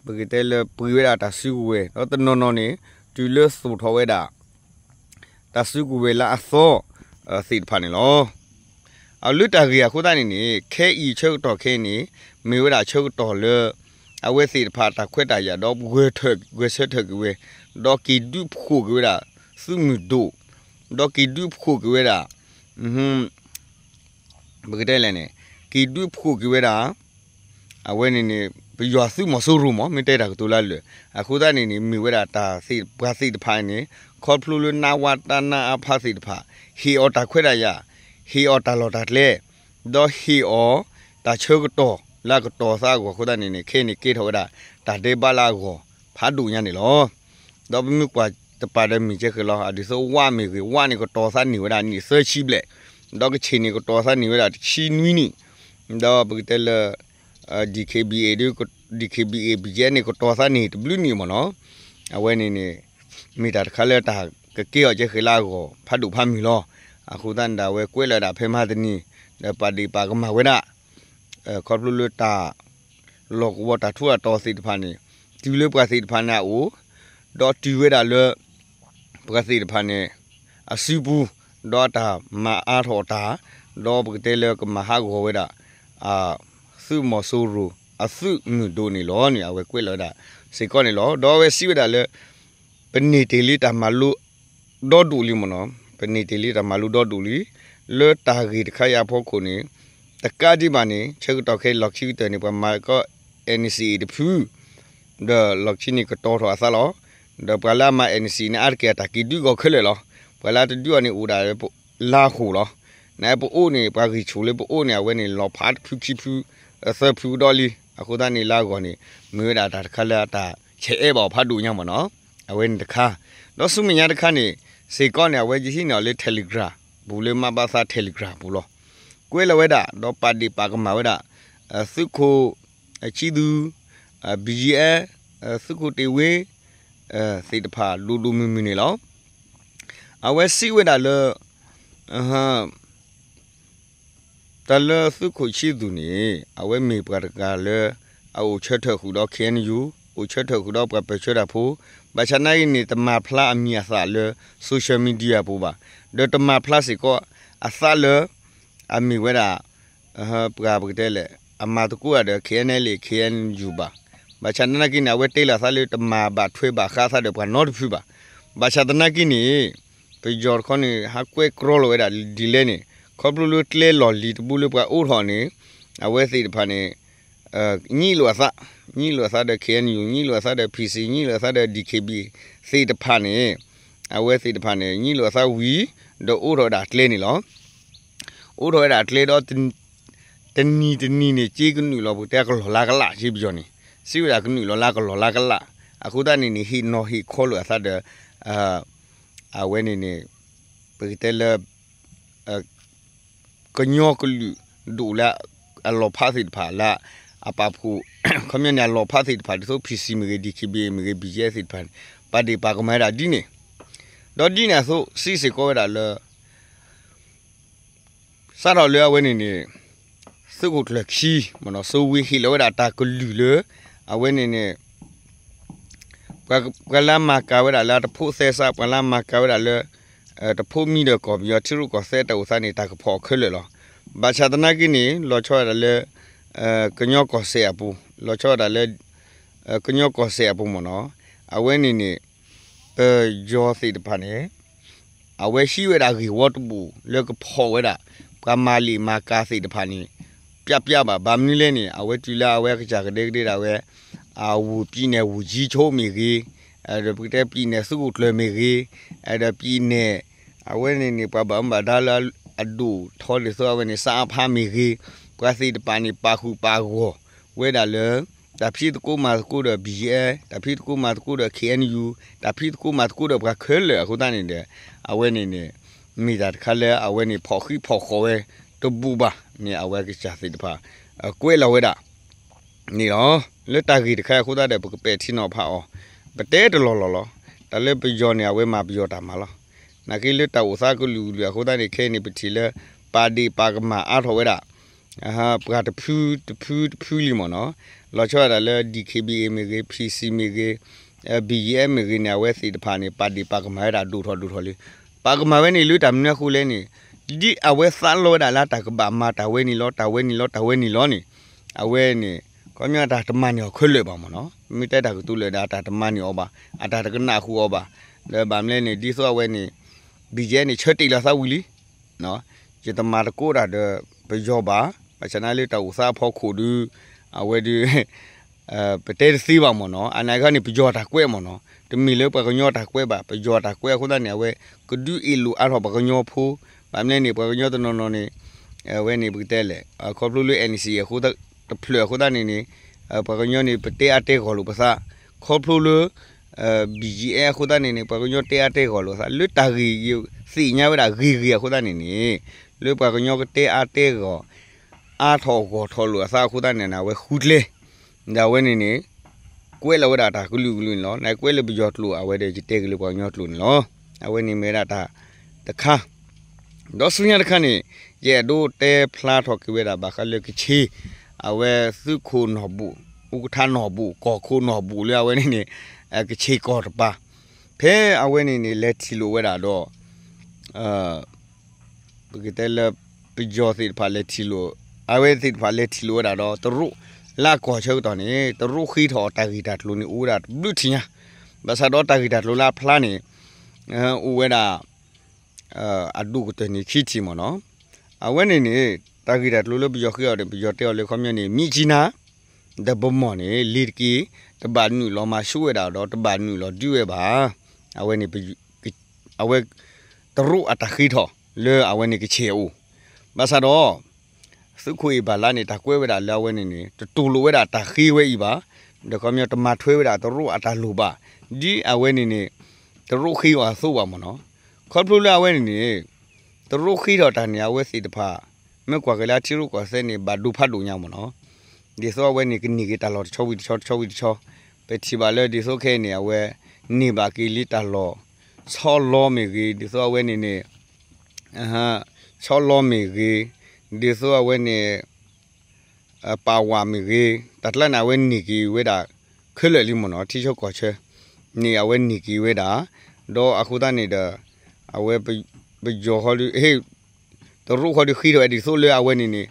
ပကတဲလၢပှ့ၤဝဲဒၣ်တၢ်စုကဝဲၤ ဒီးတနီၤနီၤန့ၣ် တုၤလၢသိၣ်ထီၣ်ဝဲဒၣ် တၢ်စုကဝဲၤလၢအသီ သ့ၣ်တဖၣ်န့ၣ်လီၤ. အလၢတၢ်ဂ့ၢ်အဃိသတးန့ၣ်န့ၣ် ခဲအံၤဆၢကတီၢ်ခဲအံၤန့ၣ် မ့ၢ်ဝဲဒၣ်ဆၢကတီၢ်လၢ အဝဲသ့ၣ်တဖၣ်တၢ်ခွဲးတၢ်ယာ်ဒီး ဂဲၤဆၢထၢၣ်က့ၤဝဲ ဒီးက့ၤဒုးဖှိၣ်က့ၤဝဲဒၣ် သုးမုၢ်ဒိၣ် ဒီးက့ၤဒုးဖှိၣ်က့ၤဝဲဒၣ် ပကတဲလဲၣ်န့ၣ် က့ၤဒုးဖှိၣ်က့ၤဝဲဒၣ် အဝဲန့ၣ်န့ၣ် ပယီၤသုးမီၤစိရိၤမး မ့ၢ်တဲတၢ်ကတိၤလၢအလၢာ် အဃိသတးန့ၣ်န့ၣ် မ့ၢ်ဝဲဒၣ်တၢ်သ့ၣ်ပှၤသ့ၣ်တဖၣ်န့ၣ် ခီဖျိလၢ နဝတ နအဖ သ့ၣ်တဖၣ် ဟ့ၣ်အီၤတၢ်ခွဲးတၢ်ယာ် ဟ့ၣ်အီၤတၢ်လီၢ်တၢ်ကျဲ ဒီးဟ့ၣ်အီၤတၢ်ဆၢကတီၢ်လၢအကတီၤသးအဂီၢ်အဃိသတးန့ၣ်န့ၣ် ခဲအံၤန့ၣ်ကဲထီၣ်ဝဲဒၣ် တၢ်ဒဲးဘးလၢအဂီၢ်ဖးဒိၣ်ညါန့ၣ်လီၤ. ဒီးပမ့ၢ်ကွၢ်တပၤဒီးမ့ၢ်ကဲဃဲၤလီၤ အဒ်သိးဝ မ့ၢ်ဂ့ၤ ဝ န့ၣ်ကတီၤသးန့ၢ်ဝဲဒၣ်နံၣ်သၢဆံဘျဲၣ်, ဒီးကချ့ၣ်န့ၣ်ကတီၤသးန့ၢ်ဝဲဒၣ်တဆံနွံနံၣ်, ဒီးပကတဲလၢ DKBA ဒ် DKBA BGF န့ၣ်ကတီၤသးန့ၢ်တဘျုးနံၣ်မ့ၢ်နီၤ, အဝဲန့ၣ်န့ၣ် မ့ၢ်တၢ်တခါလၢတၢ်ကကဲအီၤကဲဃဲၤလၢအဂီၢ်ဖးဒိၣ်ဖးမုၢ်လီၤ. အဃိသတးန့ၣ်ဒီးအဝဲကွဲးလီၤဝဲဒၣ်ဖဲမဟါတနံၤ ဒီးပာ်ဒ့ၣ်ပာ်ကမၣ်ဝဲဒၣ် ခီဖျိလၢတၢ် လီၢ်ကဝီၤတၢ်ထူးတၢ်တီၤသ့ၣ်တဖၣ်န့ၣ် တုၤလၢပှၤသ့ၣ်တဖၣ်န့ၣ်အအိၣ်, ဒီးတုၤဝဲဒၣ်လၢ ပှၤသ့ၣ်တဖၣ်န့ၣ် အစုပူၤ, ဒီးတၢ်မၤအါထီၣ်တၢ်, ဒီးပကတဲလၢကမၤဟးဂီၤဝဲဒၣ် သုးမီၤစိရိၤ အသုးမုၢ်ဒိၣ်န့ၣ်လီၤန့ၣ် အဝဲကွဲးလီၤဝဲဒၣ်စ့ၢ်ကီးန့ၣ်လီၤ. ဒီးအဝဲစံးဝဲဒၣ်လၢ ပန့ၢ်တ့ၢ်လံတၢ်မၤလိ ဒီဒူၣ်လံမ့ၢ်နီၤ, ပန့ၢ်တ့ၢ်လံတၢ်မၤလိဒီဒူၣ်လံ, လၢတၢ်ဂ့ၢ်တခါအံၤအဖီခိၣ်န့ၣ် တကးဒံးဘၣ်န့ၣ် ဆၢကတီၢ်ခဲအံၤလီၢ်ခံကတၢၢ်န့ၣ် ပှၤမၤကီ NCA တဖု ဒီးလီၢ်ခံန့ၣ်ကတီၤထီၣ်အသးလီၤ. ဒီးပှၤလၢအမၤ NCA န့ၣ် အါတက့ၢ်အတၢ်က့ၤဒုးအီၤခဲလၢာ်လီၤ. ပှၤလၢတဒုးအီၤန့ၣ်အိၣ်ဒၣ်လၢ လါဟိၣ်လီၤ. နပအိၣ်န့ၣ် ပှၤဂံၢ်ဆူၣ်လၢပအိၣ်န့ၣ် အဝဲန့ၣ် လီၤဖးတဖုခံဖု သၢဖုကဒီးလံ. အဃိသတးန့ၣ်လၢအဂီၢ်န့ၣ် မ့ၢ်ဝဲဒၣ်တၢ်တခါလၢအတၢ်ဆဲးအဲၣ်ဘၣ်အီၤဖးဒိၣ်ညါမ့ၢ်နီၤ. အဝဲန့ၣ်တခါ, ဒီးဆူမဲာ်ညါတခါန့ၣ် စ့ၢ်ကီးန့ၣ် အဝဲယဟံးန့ၢ်အီၤလၢ Telegram ပူၤလၢ မဘသ Telegram ပူၤလီၤ. ကွဲးလီၤဝဲဒၣ် ဒီးပာ်ဒ့ၣ်ပာ်ကမၣ်ဝဲဒၣ် သုးခိၣ် ဆံသူ, BGF, သုးခိၣ်တ့ၢ်ဝ့ သ့ၣ်တဖၣ်ဒိၣ်ဒိၣ်မုၢ်မုၢ်န့ၣ်လီၤ. အဝဲစံးဝဲဒၣ်လၢ တၢ်လၢသုးခိၣ်ဆံသူန့ၣ် အဝဲမ့ၢ်ပှၤတဂၤလၢ အအိၣ်ဆၢထၢၣ်ဃုာ်ဒီး KNU, အိၣ်ဆၢထၢၣ်ဃုာ်ဒီးပှၤပၢၢ်ဆၢတၢ်ဖိ, ဘၣ်ဆၣ်သနာ်က့န့ၣ် တမၤဖျါအမံၤအသၣ်လၢ social media ပူၤဘၣ်, ဒီးတမၤဖျါစ့ၢ်ကီး အသးလၢ အမ့ၢ်ဝဲဒၣ် ပှၤပကတဲလဲၣ် အမၤသကိးတၢ်ဒီး KNLA KNU ဘၣ်. ဘၣ်ဆၣ်သနာ်က့န့ၣ် အဝဲတဲလီၤအသးလၢတမၤဘၣ်ထွဲဘၣ်ဃးအသးဒီးပှၤနီတဖုဘၣ်. ဘၣ်ဆၣ်သနာ်က့န့ၣ် ပယီၤတခီန့ၣ် ဟးကွဲးကြီလီၤဝဲဒၣ်ဒ်လဲၣ်န့ၣ် ခီဖျိလၢကျဲလီၢ်လံၤတဘိလၢပှၤအိးထီၣ်န့ၣ် အဝဲသ့ၣ်တဖၣ်န့ၣ် ညံလိာ်အသး, ညံလိာ်အသးဒီး KNU, ညံလိာ်အသးဒီး PC, ညံလိာ်အသးဒီး DKBA သ့ၣ်တဖၣ်န့ၣ် အဝဲသ့ၣ်တဖၣ်န့ၣ် ညံလိာ်အသးဝံၤ ဒီးအိးထီၣ်ဝဲဒၣ်ကျဲန့ၣ်လီၤ. အိးထီၣ်ဝဲဒၣ်ကျဲဒီး တနံၤတနံၤန့ၣ် က့ကနုာ်လီၤပကတဲကလီၢ်လါကလးက့ပယီၤန့ၣ် စံးဝဲဒၣ်ကနုာ်လီၤလါကလီၢ်လါကလး. အဃိသတးန့ၣ်န့ၣ် ဟ့ၣ်နီၤဟ့ၣ်ခီလိာ်အသးဒီး အဝဲန့ၣ်န့ၣ် ပကတဲလၢ ကညီကလုာ်ဒိၣ်လၢအလီၤဖးသ့ၣ်တဖၣ်လၢ အပာ်ဖှိၣ် ခီပညီန့ၣ် အလီၤဖးသ့ၣ်တဖၣ် ဒ်သိး PC မ့ၢ်ဂ့ၤ DKBA မ့ၢ်ဂ့ၤ BGF သ့ၣ်တဖၣ်န့ၣ် ပာ်ဒ့ၣ်ပာ်ကမၣ်ဝဲဒၣ်ဒ်န့ၣ်, ဒီးဒ်န့ၣ်အသိး စံးစ့ၢ်ကီးဝဲဒၣ်လၢ စးထီၣ်လၢအဝဲန့ၣ်န့ၣ် သုးခိၣ်ကျၢၢ်ခံ မ့ၢ်နီၤ စိဝ့ဟ့ၣ်လီၤဝဲဒၣ်တၢ်ကလုၢ်လၢ အဝဲန့ၣ်န့ၣ် ပှၤလၢမၤကၤဝဲဒၣ်လၢတဖိးသဲစး ပှၤလၢမၤကၤဝဲဒၣ်လၢ တဖိးမံဒီးကီၢ်ပယီၤ ထံရူၢ်ကီၢ်သဲးတၢ်အိၣ်သးန့ၣ် တၢ်ကဖီၣ်ခဲလၢာ်လီၤ. ဘၣ်ဆၣ်သနာ်က့န့ၣ် လီၤဆီဒၣ်တၢ်လၢ ကညီကီၢ်စဲၣ်အပူၤ လီၤဆီဒၣ်တၢ်လၢ ကညီကီၢ်စဲၣ်အပူၤမ့ၢ်နီၤ အဝဲန့ၣ်န့ၣ် ပယီၤသ့ၣ်တဖၣ်န့ၣ် အဝဲဟံးဝဲဒၣ်ဂ့ၢ်ဝီတဘိၣ်လၢကဖီၣ်ဝဲဒၣ် ပှၤမၤလ့ၣ်မၤကၤသ့ၣ်တဖၣ်န့ၣ် ပျးပျးဘၣ်. ဘၣ်မနုၤလဲၣ်န့ၣ် အဝဲတုၤလၢအဝဲအကစၢ်ကဒဲကဒဲဒၣ်ဝဲ အဝူၤပံၤနဲၣ်ဝူၤကၠံဆိမ့ၢ်ဂ့ၤ, ဒီးပကတဲပံၤနဲၣ်သုးခိၣ်ကျၢၢ်မ့ၢ်ဂ့ၤ, ဒီးပံၤနဲၣ် အဝဲန့ၣ်န့ၣ် ပှၤဘၣ်မူဘၣ်ဒါလၢအဒိၣ်ထီဒ်သိးအဝဲန့ၣ် စအဖမ့ၢ်ဂ့ၤ, ပှၤသ့ၣ်တဖၣ်န့ၣ် ပာ်ဃုာ်ပာ်ဂီၢ်ဝဲဒၣ်လၢ တၢ်ဖံးသကိးမၤသကိးဒီး BGF, တၢ်ဖံးသကိးမၤသကိးဒီး KNU, တၢ်ဖံးသကိးမၤသကိးဒီးပှၤခဲလၢာ်အဃိသတးန့ၣ်ဒီး အဝဲန့ၣ်န့ၣ် မ့ၢ်တၢ်တခါလၢအဝဲန့ၣ် ဖီၣ်ဃံးဖီၣ်ဃီၣ်ဝဲတဘူၣ်ဘၣ်န့ၣ် အဝဲကစၢ်သ့ၣ်တဖၣ် ကွဲးလီၤဝဲဒၣ် န့ၣ်လီၤ. လၢတၢ်ဂ့ၢ်တခါအံၤအဃိသတးဒီး ပကပဲာ်ထံနီၤဖးအီၤ ပတဲတလီၢ်လီၢ်လီၤ. တၢ်လၢပယီၤန့ၣ် အဝဲမၤပယီၤတၢ်မၤလီၤ. နာ်က့လၢတၢ်အိၣ်သးကလုာ်ကလုာ်အဃိသတးန့ၣ် ခဲအံၤန့ၣ် ပထံၣ်လၢ ပာ်ဒ့ၣ်ပာ်ကမၣ်အါထီၣ်ဝဲဒၣ် ပှၤတဖုတဖုတဖုလံမ့ၢ်နီၤ. လီၤဆီဒၣ်တၢ်လၢ DKBA မ့ၢ်ဂ့ၤ, PC မ့ၢ်ဂ့ၤ, BGF မ့ၢ်ဂ့ၤန့ၣ် အဝဲသ့ၣ်တဖၣ်န့ၣ် ပာ်ဒ့ၣ်ပာ်ကမၣ်ဝဲဒၣ်ဒိၣ်ထီၣ်ဒိၣ်ထီၣ်လံ. ပာ်ကမၣ်ဝဲန့ၣ်လၢတၢ်မနုၤအဃိလဲၣ်န့ၣ် ဒ်အဝဲသးလီဝဲဒၣ်လၢတၢ်ကဘၣ်မၤတၢ်ဝဲန့ၣ်လီၤ တၢ်ဝဲန့ၣ်လီၤ တၢ်ဝဲန့ၣ်လီၤန့ၣ် အဝဲန့ၣ် ခီပညီတၢ်တမၤန့ၢ်အီၤခဲလၢာ်ဘၣ်မ့ၢ်နီၤ. မ့ၢ်တဲတၢ်ကတိၤလၢာ်ဒီး အတၢ်တမၤန့ၢ်အီၤဘၣ်, အတၢ်တကနၣ်ဃုာ်အီၤဘၣ်. ဒီးဘၣ်မနုၤလဲၣ်န့ၣ် ဒ်သိးအဝဲန့ၣ် BGF န့ၣ် ဆၢတဲာ်လီၤသးဝံၤလံ ယတမၤသကိးတၢ်ဒီးပယီၤဘၣ်. ဘၣ်ဆၣ်သနာ်လၢတၢ်အိၣ်သးအဖီခိၣ်ဒီး အဝဲဒီး ပတဲတသ့ဘၣ်မ့ၢ်နီၤ. အနာ်က့န့ၣ် ပယီၤတၢ်ကွဲးမ့ၢ်နီၤ. တမ့ၢ်လၢပှၤကညီတၢ်ကွဲးဘၣ်. ပယီၤတၢ်ကွဲးအဃိသတးန့ၣ် အဝဲကဒုးအ့ၣ်လိာ်အါထီၣ်ပှၤကညီဖိ, ဘၣ်မနုၤလဲၣ်န့ၣ် ပှၤကညီတနီၤနီၤန့ၣ် အဝဲန့ၣ် ပကတဲလဲၣ် ခီဖျိလၢ NCA အဃိ တဖျၢၣ်အဃိသတးန့ၣ်န့ၣ် ပှၤကညီန့ၣ် ပတဲအါတဲဂီၢ်လိာ်ပသး, ခီဖျိလၢ BGF အဃိသတးန့ၣ်န့ၣ် ပှၤကညီတဲအါတဲဂီၢ်လိာ်သး လၢတၢ်ဂ့ၢ်ယသ့ၣ်ညါဝဲဒၣ်ဂ့ၤဂ့ၤအဃိသတးန့ၣ်န့ၣ် လၢပှၤကညီကတဲအါတဲဂီၢ် အါထီၣ်ဂီၢ်ထီၣ်လိာ်အသးအဃိသတးန့ၣ်န့ၣ် အဝဲဃုကျဲ ဒီးအဝဲန့ၣ်န့ၣ် ကွဲးလီၤဝဲဒၣ်တၢ်ကလုာ်ကလုာ်န့ၣ်လီၤ. နကွဲးလၢပယီၤကျိာ် အဝဲဒီးယတဲက့ၤလၢပှၤကညီကျိာ်န့ၣ်လီၤ. အဝဲန့ၣ်မ့ၢ်ဝဲဒၣ်တၢ်တခါ ဒီးဆူညါတခါန့ၣ် ယအဲၣ်ဒိးတဲဖျါထီၣ်က့ၤဝဲဒၣ်ဘၣ်ဃးလၢကခ့ၣ် အဝဲသုးခိၣ်နီၢ်ဘူၣ် အူကထါနီၢ်ဘူၣ် ကီၢ်ခိၣ်နီၢ်ဘူၣ်လၢအဝဲန့ၣ်န့ၣ် ကခ့ၣ်ကီၢ်တပၤ ဖဲအဝဲန့ၣ်န့ၣ် လဲၤထံၣ်လိာ်ဝဲဒၣ်ဒီး ပကတဲလၢ ပယီၤသ့ၣ်တဖၣ်လဲၤထံၣ်လိာ် အဝဲသ့ၣ်တဖၣ်လဲၤထံၣ်လိာ်ဝဲဒၣ်ဒီး တရူးလၢအကီၢ်ဆၢကတီၢ်န့ၣ် တရူးဃ့ထီၣ်တၢ်ဂ့ၢ်တၢ်ကျိၤန့ၣ် အိၣ်ဝဲဒၣ်တဘျုးထံၣ်ညါ ဘၣ်ဆၣ်ဒီးတၢ်ဂ့ၢ်တၢ်ကျိၤလၢအဖျါန့ၣ် အိၣ်ဝဲဒၣ် အဒိၣ်ကတၢၢ်န့ၣ်ခံထံၣ်မ့ၢ်နီၤ. အဝဲန့ၣ်န့ၣ် တၢ်ဂ့ၢ်တၢ်ကျိၤလၢပယီၤဃ့အီၤန့ၣ် ပယီၤတဲအီၤလၢခီပညီန့ၣ် မြစ်ကြီးနား ဒီးဗန်းမော်န့ၣ် လ့ၤတက့ၢ် တဘၣ်နုာ်လီၤမၤဆူၣ်ဝဲဒၣ်ဒီး တဘၣ်နုာ်လီၤဒုးဝဲဘၣ်. အဝဲန့ၣ် အဝဲ တရူးအတၢ်ဃ့ထီၣ်လၢအဝဲန့ၣ်ကခ့ၣ်အအိၣ် ဘၣ်ဆၣ်ဒီး သုးခိၣ်အ့ၣ်ဘၣ်လါန့ၣ် တၢ်ကွဲးဝဲဒၣ်လၢအဝဲန့ၣ်န့ၣ် တတူၢ်လိာ်ဝဲဒၣ်တၢ်ဃ့ဝဲအံၤဘၣ်, ဒီးခီပညီတမၤထွဲဝဲဒၣ်တရူးအတၢ်လိၣ်ဘၣ်, ဒ်အဝဲန့ၣ်န့ၣ် တရူးဃ့အီၤအသိးဘၣ်မ့ၢ်နီၤ. ခီဖျိလၢအဝဲန့ၣ်န့ၣ် တရူးဃ့ထီၣ်တၢ်န့ၣ် အဝဲသ့ၣ်တဖၣ် မ့ၢ်ကွၢ်က့ၤလၢအထံရူၢ်ကီၢ်သဲးန့ၣ် ဘၣ်ဒိဖးဒိၣ်ညါမ့ၢ်နီၤ. ဒ်သိးအဝဲန့ၣ်ကန့ၢ်က့ၤတၢ်လီၢ်တဆီဝံၤတဆီ တဆီဝံၤတဆီ, ပထံၣ်ဘၣ်လၢဒ်သိးခဲအံၤန့ၣ် အဝဲန့ၢ်ဘၣ်က့ၤလံတၢ်လီၢ် ဆီလီမ့ၢ်ဂ့ၤ, ဒ်သိးအဝဲန့ၣ်န့ၣ် ဆီလီမ့ၢ်ဂ့ၤ, ဒ်သိးအဝဲန့ၣ် ပာ်ဝးမ့ၢ်ဂ့ၤ, တၢ်ကျါန့ၣ် အဝဲန့ၢ်က့ၤဝဲဒၣ် ခဲလၢာ်လံမ့ၢ်နီၤ, ထံဆၢကီၢ်ဆၢန့ၣ် အဝဲန့ၢ်က့ၤဝဲဒၣ်, ဒီးအဃိသတးန့ၣ်ဒီး အဝဲ ပယီၤဃီဒီး တရူးဃီဒီးဃ့ထီၣ်ဝဲဒ်သိးလၢအဝဲန့ၣ်န့ၣ်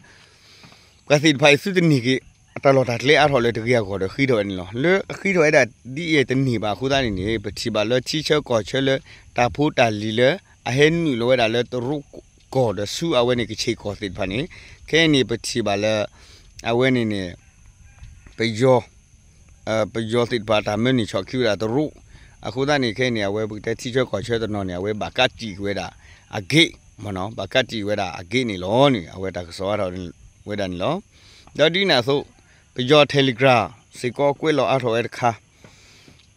ပှၤသ့ၣ်တဖၣ်အံၤသုတန့ၢ်က့ၤ အတၢ်လီၢ်တၢ်ကျဲအါထီၣ်လၢတဂ့ၤအဂီၢ်ဒီးဃ့ထီၣ်ဝဲန့ၣ်လီၤ. လၢအဃ့ထီၣ်ဝဲဒၣ်ဒ်အံၤတန့ၢ်ဘၣ်အဃိသတးန့ၣ်န့ၣ် ပထံၣ်ဘၣ်လၢထံဆၢကီၢ်ဆၢလၢ တၢ်ဖိတၢ်လံၤလၢ အဟဲနုာ်လီၤဝဲဒၣ်လၢတရူးကီၢ်ဒီးဆူအဝဲန့ၣ်ကခ့ၣ်ကီၢ်သ့ၣ်တဖၣ်န့ၣ် ခဲအံၤန့ၣ် ပထံၣ်ဘၣ်လၢ အဝဲန့ၣ်န့ၣ် ပယီၤ ပယီၤသ့ၣ်တဖၣ်တၢ်မၢန့ၢ်ဆီၣ်ခံဝဲဒၣ်တရူး, အဃိသတးန့ၣ် ခဲအံၤန့ၣ် အဝဲပကတဲထံဆၢကီၢ်ဆၢတနီၤန့ၣ် အဝဲဘၣ်ကးတံာ်က့ၤဝဲဒၣ်အဂ့ၢ်မ့ၢ်နီၤ, ဘၣ်ကးတံာ်ဝဲဒၣ်အဂ့ၢ်န့ၣ်လီၤန့ၣ် အဝဲတၢ်ကစီၣ်အါထီၣ်ဝဲဒၣ်န့ၣ်လီၤ. ဒီးဒ်န့ၣ်အသိး ပယီၤ Telegram စ့ၢ်ကီးကွဲးလီၤအါထီၣ်ဝဲတခါ,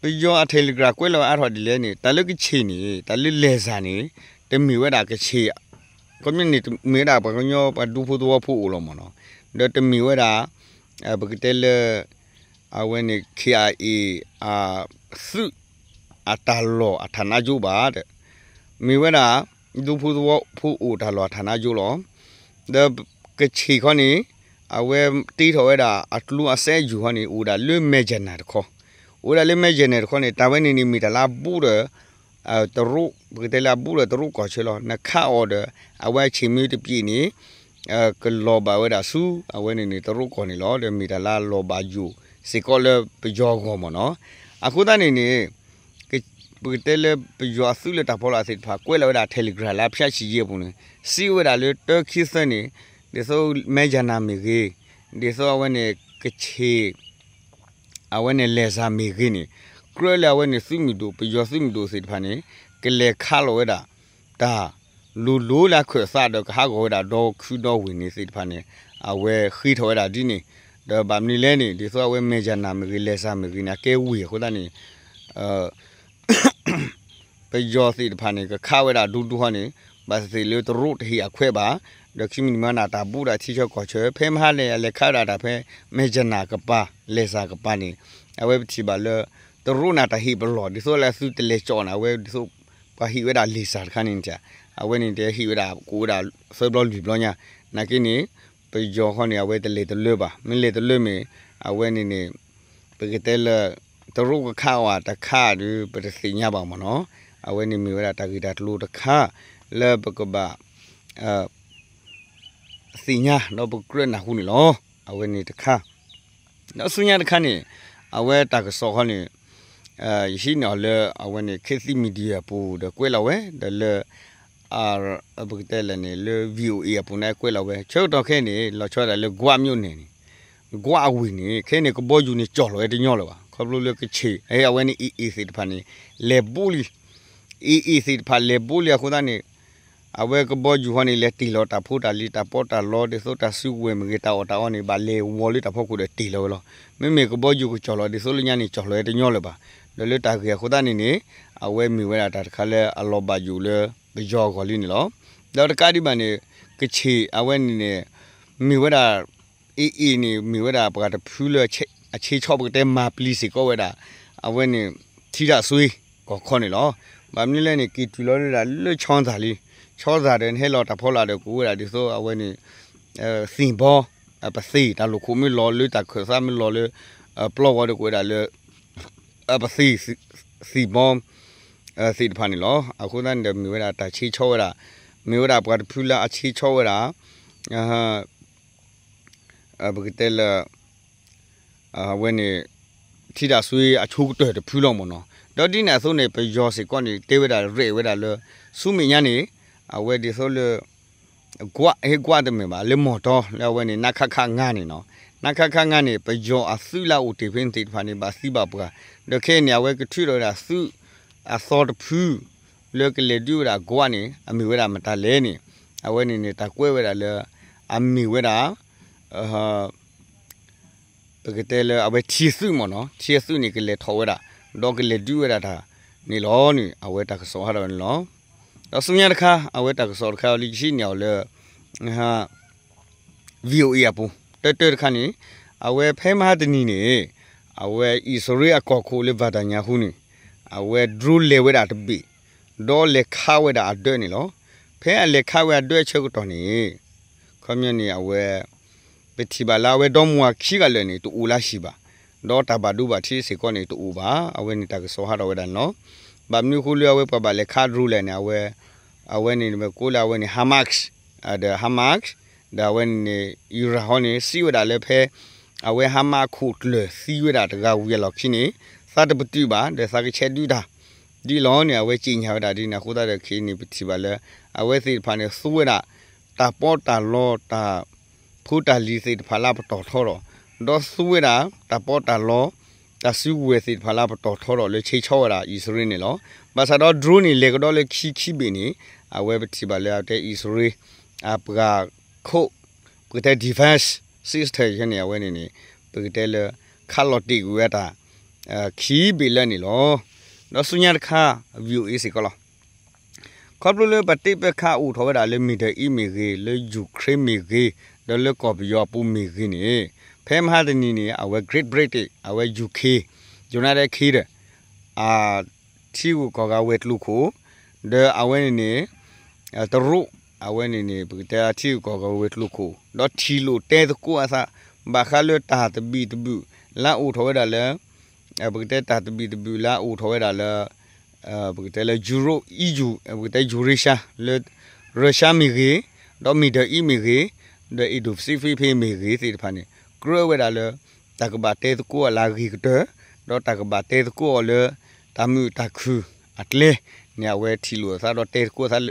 ပယီၤအ Telegram ကွဲးလီၤအါထီၣ်ဒ်လဲၣ်န့ၣ် တၢ်လၢကခ့ၣ်န့ၣ် တၢ်လၢလဲၤစၢ်န့ၣ် တမ့ၢ်ဝဲဒၣ်ကခ့ၣ် ခီပညီန့ၣ် တမ့ၢ်ဝဲဒၣ်ပှၤကညီပှၤဒူဖိသဝီဖိအိၣ်လီၤမ့ၢ်နီၤ, ဒီးတမ့ၢ်ဝဲဒၣ် ပကတဲလၢ အဝဲန့ၣ် KIA အသုး အတၢ်လီၢ်အ ဌာနချုပ် ဘၣ်, မ့ၢ်ဝဲဒၣ် ဒူဖိသဝီဖိအိၣ်တၢ်လီၢ်အ ဌာနချုပ် လီၤ. ဒီးကခ့ၣ်ခီန့ၣ် အဝဲတ့ထီၣ်ဝဲဒၣ်အကျိအစဲအယူၢ်ခီန့ၣ် အိၣ်ဒၣ်လၢမဲၢ်ကၠနၢ်တခီ, အိၣ်ဒၣ်လၢမဲၢ်ကၠနၢ်တခီန့ၣ် တၢ်ဝဲန့ၣ်န့ၣ် မ့ၢ်တၢ်လၢအဘူးဒီး တရူး ပကတဲလၢအဘူးဒီးတရူးကီၢ်ဆၢလီၤ. နခးအီၤဒီး အဝဲအဆ့ၣ်မ့ၢ်တပျ့ၤန့ၣ် ကလီၤဘၣ်ဝဲဒၣ်ဆူ အဝဲန့ၣ်န့ၣ် တရူးကီၢ်န့ၣ်လီၤ. ဒီးမ့ၢ်တၢ်လၢအလီၤဘၣ်ယိၣ်စ့ၢ်ကီးလၢပယီၤအဂီၢ်မ့ၢ်နီၤ. အဃိသတးန့ၣ်န့ၣ် ပကတဲလၢပယီၤအသုးလၢတၢ်ဖီလာ်သ့ၣ်တဖၣ် ကွဲးလီၤဝဲဒၣ် Telegram လၢအဖၠၣ်ဆံးယံၤအပူၤန့ၣ် စံးဝဲဒၣ်လၢတၢခံသၢန့ၣ် ဒ်သိးမဲၢ်ကၠနၢ်မ့ၢ်ဂ့ၤ, ဒ်သိးအဝဲန့ၣ်ကခ့ၣ် အဝဲန့ၣ်လဲၤစၢ်မ့ၢ်ဂ့ၤန့ၣ် ကြၢးလၢအဝဲန့ၣ်သုးမုၢ်ဒိၣ် ပယီၤသုးမုၢ်ဒိၣ်သ့ၣ်တဖၣ်န့ၣ် ကလဲၤခးလီၤဝဲဒၣ် တၢ်လိၤလိၤလၢအခၢၣ်သးဒီး ကဟးဂီၤဝဲဒၣ်ဒီခုဒီဝ့ၢ်န့ၣ်သ့ၣ်တဖၣ်န့ၣ် အဝဲဃ့ထီၣ်ဝဲဒၣ်ဒ်န့ၣ်, ဒီးဘၣ်မနုၤလဲၣ်န့ၣ် ဒ်သိးအဝဲမဲၢ်ကၠနၢ်မ့ၢ်ဂ့ၤ လဲၤစၢ်မ့ၢ်ဂ့ၤန့ၣ် အကဲဝ့ၢ်အဃိသတးန့ၣ် ပယီၤသ့ၣ်တဖၣ်န့ၣ် ကခးဝဲဒၣ်ဒူဒူဟီန့ၣ် ဘၣ်သ့ၣ်သ့ၣ်လၢတရူးတဟ့ၣ်အခွဲးဘၣ်, ဒီးခံမံၤတမံၤန့ၣ် တၢ်ဘူးဒၣ်ထံဆၢကီၢ်ဆၢ ဖဲမဟါလဲၣ် အလဲၤခးဝဲဒၣ်တၢ်ဖဲ မဲၢ်ကၠနၢ်ကပၤ လဲၤစၢ်ကပၤန့ၣ် အဝဲပထံၣ်ဘၣ်လၢ တရူးန့ၣ်တၢ်ဟ့ၣ်ပလီၢ် ဒ်သိးလၢသုတလဲၤကၠီၣ်န့ၣ် အဝဲဒ်သိး ပှၤဟ့ၣ်ဝဲဒၣ်လဲၤစၢ်တခါန့ၣ် အဝဲန့ၣ်တဟ့ၣ်ဝဲဒၣ် ကအိၣ်ဝဲဒၣ်သၢဘျီလွံၢ်ဘျီညါ, နာ်က့န့ၣ် ပယီၤဃီန့ၣ် အဝဲတလဲၤတလၢဘၣ်, မ့ၢ်လဲၤတလၢမ့ၢ် အဝဲန့ၣ်န့ၣ် ပကတဲလၢ တရူးကခးအီၤတခါဒီး ပတသ့ၣ်ညါဘၣ်မ့ၢ်နီၤ, အဝဲန့ၣ်မ့ၢ်ဝဲဒၣ်တၢ်ဂ့ၢ်တၢ်ကျိၤတခါ လၢပကဘၣ် သ့ၣ်ညါ ဒီးပကြၢးနၢ်ဟူန့ၣ်လီၤ. အဝဲန့ၣ်တခါ ဒီးဆူညါတခါန့ၣ် အဝဲတၢ်ကစီၣ်ဃီန့ၣ် ယဟံးန့ၢ်အီၤလၢ အဝဲန့ၣ် ခေတ်သစ် Media အပူၤဒီးကွဲးလီၤဝဲ ဒီးလၢ ပကတဲလဲၣ်န့ၣ် လၢ VOA အပူၤန့ၣ်ကွဲးလီၤဝဲ ဆၢကတီၢ်ခဲအံၤန့ၣ် လီၤဆီဒၣ်တၢ်လၢ ကွတ်မြို့နယ် န့ၣ် ကွတ်အဝ့ၢ်န့ၣ် ခဲအံၤန့ၣ် ကဘီယူၤန့ၣ် ကၠီၣ်လီၤဝဲတညီလၢၤဘၣ် ခီဖျိလၢကခ့ၣ် အဝဲန့ၣ် AA သ့ၣ်တဖၣ်န့ၣ် လဲၤဘူးလံ AA သ့ၣ်တဖၣ်လဲၤဘူးလံအဃိသတးန့ၣ် အဝဲကဘီယူၤဃီန့ၣ် လဲၤတ့ၢ်လီၤတၢ်ဖိတၢ်လံၤ တၢ်ပီးတၢ်လီ ဒ်သိးတၢ်စုကဝဲၤမ့ၢ်ဂ့ၤ တၢ်အီၣ်တၢ်အီန့ၣ် ဘၣ်လဲၤဝီၤလၢတၢ်ဖီခိၣ်ဒီးတ့ၢ်လီၤဝဲလီၤ. မ့မ့ၢ်ကဘီယူၤကကၠီၣ်လီၤ ဒ်သိးလၢညါန့ၣ် ကၠီၣ်လီၤဝဲတညီလၢၤဘၣ်. ဒီးလၢတၢ်ဂ့ၢ်အဃိသတးန့ၣ်န့ၣ် အဝဲမ့ၢ်ဝဲဒၣ်တၢ်တခါလၢအလီၤဘၣ်ယိၣ်လၢပယီၤအဂီၢ်လံန့ၣ်လီၤ. ဒီးတကးဒံးဘၣ်န့ၣ် ကခ့ၣ် အဝဲန့ၣ်န့ၣ် မ့ၢ်ဝဲဒၣ် AA န့ၣ် မ့ၢ်ဝဲဒၣ်ပှၤတဖုလၢ အဆ့ဆီ ပကတဲမၤပျံၤစ့ၢ်ကီးဝဲဒၣ် အဝဲန့ၣ် ထံတၢ်စွ့ကီၢ်ခီန့ၣ်လီၤ. ဘၣ်မနုၤလဲၣ်န့ၣ် က့ၤတုၤလီၤလၢဒၣ်လၢဆီသၣ်လံ ဆီသၣ်ဒီးနဟဲလီၤတၢ်ဖီလာ်ဒီးကအိၣ်ဝဲဒၣ်ဒ်သိးအဝဲန့ၣ် သ့ၣ်ဘီ ပသ့ၣ် တၢ်လိာ်ခိၣ်မ့ၢ်လီၤလၢတၢ်ခၢၣ်သးမ့ၢ်လီၤလၢ ပျီဝီၤဒီးကအိၣ်ဝဲဒၣ်လၢ ပသ့ၣ် သ့ၣ်ဘီ သ့ၣ်တဖၣ်န့ၣ်လီၤ. အဃိသတးန့ၣ်ဒီးမ့ၢ်ဝဲဒၣ်တၢ်ဆ့ဆီဝဲဒၣ် မ့ၢ်ဝဲဒၣ်ပှၤတဖုလၢအဆ့ဆီဝဲဒၣ် ပကတဲလၢ အဝဲန့ၣ် ထံတၢ်စွ့အဆိကတၢၢ်တဖုလီၤမ့ၢ်နီၤ. ဒီးဒ်န့ၣ်အသိးန့ၣ် ပယီၤစ့ၢ်ကီးန့ၣ် တဲဝဲဒၣ်ရဲၣ်ဝဲဒၣ်လၢ ဆူမဲာ်ညါန့ၣ် အဝဲဒ်သိးလၢ ကွး ဟ့ၣ်ကွးတမ့ၢ်ဘၣ် လၢမီၢ်တီလၢအဝဲန့ၣ် နခခ ငါးန့ၣ်နီၤ. နခခ ငါးန့ၣ် ပယီၤအသုးလၢအအိၣ်တ့ၢ်ဖဲန့ၣ်သ့ၣ်တဖၣ်န့ၣ် ဘၣ်သံဘၣ်ပှၢ် ဒီးခဲအံၤန့ၣ် အဝဲကထုးထီၣ်ဝဲဒၣ်သုးအသီတဖု လၢကလဲၤဒုးဝဲဒၣ်ကွးန့ၣ် အမ့ၢ်ဝဲဒၣ်မတၤလဲၣ်န့ၣ် အဝဲန့ၣ်န့ၣ် တၢ်ကွဲးဝဲဒၣ်လၢ အမ့ၢ်ဝဲဒၣ် ပကတဲလၢအဝဲထံသုးမ့ၢ်နီၤ, ထံသုးန့ၣ်ကလဲၤထီၣ်ဝဲဒၣ် ဒီးကလဲၤဒုးဝဲဒၣ်တၢ်န့ၣ်လီၤန့ၣ် အဝဲတၢ်ကစီၣ်ဟးထီၣ်ဝဲန့ၣ်လီၤ. ဒီးဆူညါတခါ အဝဲတၢ်ကစီၣ်တခါအံၤလၢယဟံးန့ၢ်အီၤလၢ VOA အပူၤ တၢတၢတခါန့ၣ် အဝဲဖဲမဟါတနံၤန့ၣ် အဝဲအံၣ်စရ့လးအကီၢ်ခိၣ်လၢ Netanyahu န့ၣ် အဝဲ drone လဲၤဝဲဒၣ်တဘ့ၣ် ဒီးလဲၤခးဝဲဒၣ်အဒၢးန့ၣ်လီၤ. ဖဲအလဲၤခးဝဲအဒၢးအဆၢကတီၢ်န့ၣ် ခီပညီန့ၣ် အဝဲ ပထံၣ်ဘၣ်လၢအဝဲဒီမါဝၤခံဂၤလၢာ်န့ၣ် တအိၣ်လၢဟံၣ်ဘၣ်, ဒီးတၢ်ဘၣ်ဒိဘၣ်ထံးစ့ၢ်ကီးန့ၣ် တအိၣ်ဘၣ်. အဝဲန့ၣ်တၢ်ကစီၣ်ဟးထီၣ်ဝဲဒၣ်န့ၣ်လီၤ. ဘၣ်မနုၤအဃိလၢအဝဲပှၤဘၣ်လဲၤခး drone လဲၣ်န့ၣ် အဝဲ အဝဲန့ၣ် ပကိးလၢအဝဲန့ၣ် Hamas ဒီး Hamas ဒီးအဝဲန့ၣ်န့ၣ် Iran ဟီန့ၣ် စံးဝဲဒၣ်လၢဖဲ အဝဲ Hamas အခိၣ်ကျၢၢ်သံဝဲဒၣ်တဂၤဝံၤအလီၢ်ခံန့ၣ် သးတပတုာ်ဘၣ် ဒီးသးကဆဲးဒုးတၢ် ဒ်လီၤန့ၣ် အဝဲစံးညါဝဲဒၣ်ဒ်န့ၣ်အဃိသတးဒီး ခဲအံၤန့ၣ် ပထံၣ်ဘၣ်လၢ အဝဲသ့ၣ်တဖၣ်န့ၣ် သူဝဲဒၣ် တၢ်ပီးတၢ်လီ တၢ်ဖိတၢ်လံၤသ့ၣ်တဖၣ်လၢပတီၢ်ထီထီၣ်, ဒီးသူဝဲဒၣ် တၢ်ပီးတၢ်လီ တၢ်စုကဝဲၤသ့ၣ်တဖၣ်လၢပတီၢ်ထီထီၣ် လၢဆ့ဆီဝဲဒၣ်အံၣ်စရ့လးန့ၣ်လီၤ. ဘၣ်ဆၣ်ဒီး drone န့ၣ် လဲၤကဒီးလၢခံခံဘ့ၣ်န့ၣ် အဝဲပထံၣ်ဘၣ်လၢအတဲအံၣ်စရ့လး အပှၤခိၣ် ပကတဲ defense system န့ၣ် အဝဲန့ၣ်န့ၣ် ပကတဲလၢ ခးလီၤတ့ၢ်ကွံာ်ဝဲတၢ် ခံဘ့ၣ်လၢန့ၣ်လီၤ. ဒီးဆူညါတခါ VOA စ့ၢ်ကီးလီၤ. ခီဖျိလၢပှၤတ့ပၢၢ်ခးအိၣ်ထီၣ်ဝဲဒၣ်လၢ Middle East မ့ၢ်ဂ့ၤ, လၢ Ukraine မ့ၢ်ဂ့ၤ, ဒီးလၢကီၢ်ပယီၤအပူၤမ့ၢ်ဂ့ၤန့ၣ် ဖဲမဟါတနံၤန့ၣ် အဝဲ Great Britain အဝဲ UK, United Kingdom အ ထံဂုၤကီၢ်ဂၤဝဲၤကျိၤခိၣ်, ဒီးအဝဲန့ၣ်န့ၣ် တရူး အဝဲန့ၣ်န့ၣ် ပကတဲထံဂုၤကီၢ်ဂၤဝဲၤကျိၤခိၣ် ဒီးထံၣ်လိာ်တဲသကိးအသး ဘၣ်ဃးလၢတၢ်သဘံၣ်သဘုၣ်လၢအအိၣ်ထီၣ်ဝဲဒၣ်လၢ ပကတဲတၢ်သဘံၣ်သဘုၣ်လၢအအိၣ်ထီၣ်ဝဲဒၣ်လၢ ပကတဲလၢ Europe EU ပကတဲ Eurasia လၢ Russia မ့ၢ်ဂ့ၤ, ဒီး Middle East မ့ၢ်ဂ့ၤ, ဒီး Indo-Pacific မ့ၢ်ဂ့ၤသ့ၣ်တဖၣ်န့ၣ် ကြၢးဝဲဒၣ်လၢ တၢ်ကဘၣ်တဲသကိးအီၤလၢအဂ့ၤကတၢၢ်, ဒီးတၢ်ကဘၣ်တဲသကိးအီၤလၢ တၢ်မုာ်တၢ်ခုၣ်အကျဲန့ၣ် အဝဲထံၣ်လိာ်အသးဒီးတဲသကိးအသး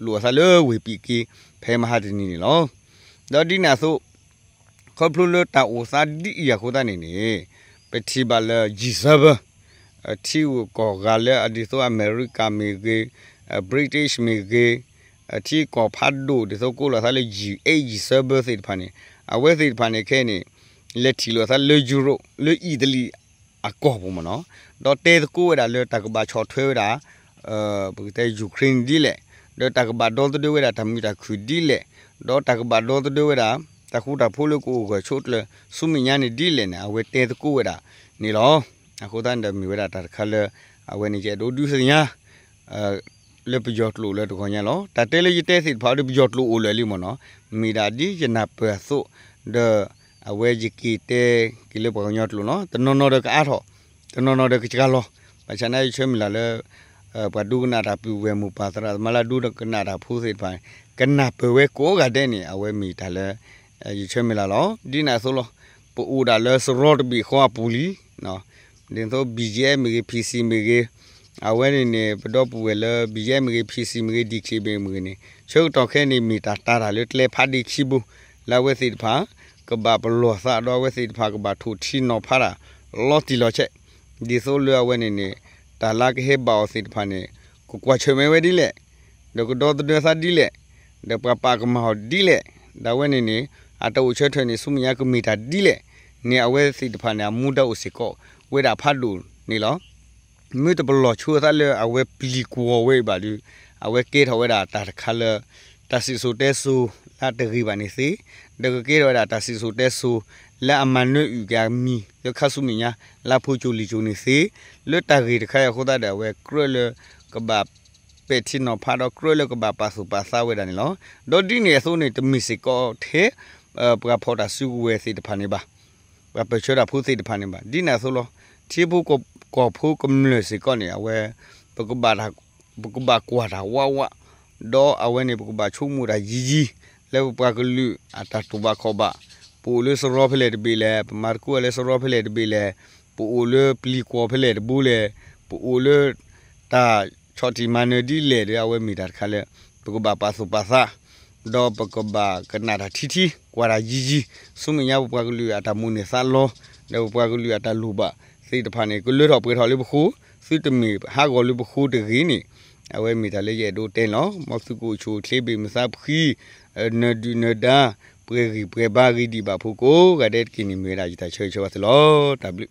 လိာ်အသးလၢဝ့ၢ်ပံးက့ ဖဲမဟါတနံၤန့ၣ်လီၤ. ဒီးဒ်န့ၣ်အသိး ခီဖျိလၢတၢ်အိၣ်သးဒ်အံၤအဃိသတးန့ၣ်န့ၣ် ပထံၣ်ဘၣ်လၢ G seven ထံဂုၤကီၢ်ဂၤလၢအဒ်သိးအမဲရကၤမ့ၢ်ဂ့ၤ, British မ့ၢ်ဂ့ၤ, ထံကီၢ်ဖးဒိၣ်ဒ်သိးကိးလီၤသးလၢ G eight G seven သ့ၣ်တဖၣ်န့ၣ် အဝဲသ့ၣ်တဖၣ်န့ၣ်ခဲအံၤန့ၣ် လဲၤထံၣ်လိာ်သးလၢ Europe လၢအံၣ်တလံၤအကီၢ်ပူၤမ့ၢ်နီၤ, ဒီးတဲသကိးဝဲဒၣ်လၢတၢ်ကဘၣ်ဆီၣ်ထွဲဝဲဒၣ် ပကတဲ Ukraine ဒ်လဲၣ်, ဒီးတၢ်ကဘၣ်ဒီသဒၢဝဲဒၣ်တၢ်မုာ်တၢ်ခုၣ်ဒ်လဲၣ်, ဒီးတၢ်ကဘၣ်ဒီသဒၢဝဲဒၣ် တၢ်ဃူတၢ်ဖိးလၢကအိၣ်ဂၢၢ်ဆိးကျၢၤ ဆူမဲာ်ညါန့ၣ်ဒ်လဲၣ်န့ၣ် အဝဲတဲသကိးဝဲဒၣ်န့ၣ်လီၤ. အဃိသတးန့ၣ်ဒီးမ့ၢ်ဝဲဒၣ်တၢ်တခါလၢ အဝဲန့ၣ်ယအဲၣ်ဒိးဒုးသ့ၣ်ညါ လၢပယီၤကျိာ်လၢတဂီၤညါလီၤ. တၢ်တဲလၢယတဲသ့ၣ်တဖၣ်ဒီးပယီၤကျိာ်အိၣ်လၢာ်လံမ့ၢ်နီၤ, မ့ၢ်ဒၣ်ဒ်ယနၢ်ပၢၢ်အသိး, ဒီးအဝဲယက့ၤတဲက့ၤလၢပှၤကညီကျိာ်နီၤ, တနီၤနီၤဒီးကအါထီၣ်, တနီၤနီၤဒီးကစှၤလီၤ, ဘၣ်ဆၣ်နာ်ယဆၢမုၢ်လၢ်လၢ ပှၤဒိကနၣ်တၢ်ပုၢ်ဝဲၢ်မိၢ်ပၢ်သရၣ်သမါလၢအဒိကနၣ်တၢ်ဖိသ့ၣ်တဖၣ်န့ၣ် ကနၢ်ပၢၢ်ဝဲကိးဂၤဒဲးန့ၣ် အဝဲမ့ၢ်တၢ်လၢ ယဆၢမုၢ်လၢ်လီၤ. ဒ်န့ၣ်အသိးလီၤ. ပအိၣ်ဒၣ်လၢစရီတဘ့ၣ်ဃီအပူၤလံ, ဒ်သိး BGF မ့ၢ်ဂ့ၤ PC မ့ၢ်ဂ့ၤ, အဝဲန့ၣ်န့ၣ် ပဒီပုၢ်ဝဲၢ်လၢ BGF မ့ၢ်ဂ့ၤ PC မ့ၢ်ဂ့ၤ DKBA မ့ၢ်ဂ့ၤန့ၣ် ဆၢကတီၢ်ခဲအံၤန့ၣ် မ့ၢ်တၢ်တာ်တၢ်လၢကျဲဖးဒ့ခံဘိ လၢအဝဲသ့ၣ်တဖၣ် ကဘၣ်ပလီၢ်သးဒီးအဝဲသ့ၣ်တဖၣ်ကဘၣ်ထိၣ်ထံနီၤဖးတၢ် လီၤတံၢ်လီၤဆဲး, ဒ်သိးလၢအဝဲန့ၣ်န့ၣ် တၢ်လၢကဟဲဘၣ်အီၤသ့ၣ်တဖၣ်န့ၣ် ကကွၢ်ဆၢၣ်မဲာ်ဝဲဒ်လဲၣ် ဒီးကဒီသဒၢသးဒ်လဲၣ်, ဒီးပှၤပာ်ကမၣ်အီၤဒ်လဲၣ်, ဒီးအဝဲန့ၣ်န့ၣ် အတၢ်အိၣ်ဆၢထၢၣ်န့ၣ် ဆူမဲာ်ညါကမ့ၢ်တၢ်ဒ်လဲၣ်န့ၣ် အဝဲသ့ၣ်တဖၣ်န့ၣ် အမူဒါအိၣ်စ့ၢ်ကီးဝဲဒၣ်ဖးဒိၣ်န့ၣ်လီၤ. မ့ၢ်တပလီၢ်ဆိအသးလၢအဝဲပျံၤကွီၤဝဲအံၤဘၣ်ဒီး အဝဲကဲထီၣ်ဝဲဒၣ်တၢ်တခါလၢ တၢ်စံၣ်စိၤတဲစိၤလၢအတဂ့ၤဘၣ်န့ၣ်သ့, ဒီးကကဲထီၣ်ဝဲဒၣ်တၢ်စံၣ်စိၤတဲစိၤလၢအမၤနၢအုၣ်က့ၤအမံၤလၢခါဆူမဲာ်ညါ လၢအဖိကၠိလံာ်ကၠိန့ၣ်သ့, လၢတၢ်ဂ့ၢ်တခါအံၤအဃိသတးဒီး အဝဲကြၢးလၢကဘၣ်ပဲာ်ထံနီၤဖးဒီးကြၢးလၢကဘၣ်ပာ်သူၣ်ပာ်သးဝဲဒၣ်န့ၣ်လီၤ. ဒီးဒ်န့ၣ်အသိးန့ၣ် တမ့ၢ်စ့ၢ်ကီးထဲ ပှၤဖီၣ်တၢ်စုကဝဲၤသ့ၣ်တဖၣ်န့ၣ်ဘၣ်. ပှၤပၢၢ်ဆၢတၢ်ဖိသ့ၣ်တဖၣ်န့ၣ်ဘၣ်. ဒ်န့ၣ်အသိးလီၤ. ထံဖိကီၢ်ဖိကမျၢၢ်စ့ၢ်ကီးန့ၣ် အဝဲ ပကဘၣ် ပကဘၣ်ကွၢ်တၢ်ဝးဝး, ဒီးအဝဲန့ၣ် ပကဘၣ်ဆိကမိၣ်တၢ်ယံၤယံၤ လၢပပှၤကလုာ်အတၢ်တူၢ်ဘၣ်ခီၣ်ဘၣ်, ပအိၣ်လၢစရီဖဲလဲၣ်တဘ့ၣ်လဲၣ်, ပမၤသကိးလၢစရီဖဲလဲၣ်တဘ့ၣ်လဲၣ်, ပအိၣ်လၢပျံၤကွီၤဖဲလဲၣ်တဘိလဲၣ်, ပအိၣ်လၢ တၢ်ဆီၣ်တံၢ်မၤနၢၤဒ်လဲၣ်ဒီး အဝဲမ့ၢ်တၢ်တခါလၢ ပကဘၣ်ပာ်သူၣ်ပာ်သး ဒီးပကဘၣ်ကနၣ်တၢ်ထံထံ ကွၢ်တၢ်ယံၤယံၤ, ဆူမဲာ်ညါပပှၤကလုာ်အတၢ်မိၣ်န့ၢ်သးလီ, ဒီးပပှၤကလုာ်အတၢ်လိၣ်ဘၣ်သ့ၣ်တဖၣ်န့ၣ် ကလၢထီၣ်ပှဲၤထီၣ်လၢပဃိ, သုတမ့ၢ်ဟးဂီၤလၢပဃိတဂ့ၤန့ၣ်, အဝဲမ့ၢ်တၢ်လၢယအဲၣ်ဒိးတဲန့ၣ်လီၤ. မ်သုကအိၣ်ဆူၣ်အိၣ်ချ့ ဘၣ်မုာ်သးဖှံ, နၢၤဒုၣ်နၢၤဒါ, ပှဲၤဂံၢ်ပှဲၤဘါ ဂ့ၤဒံးဘၣ်ဖိကိးဂၤဒဲးတက့ၢ်န့ၣ် မ့ၢ်ဝဲဒၣ်ယတၢ်ဆၢဂ့ၤဆၢဝါသုလီၤ. တၢ်ဘျုး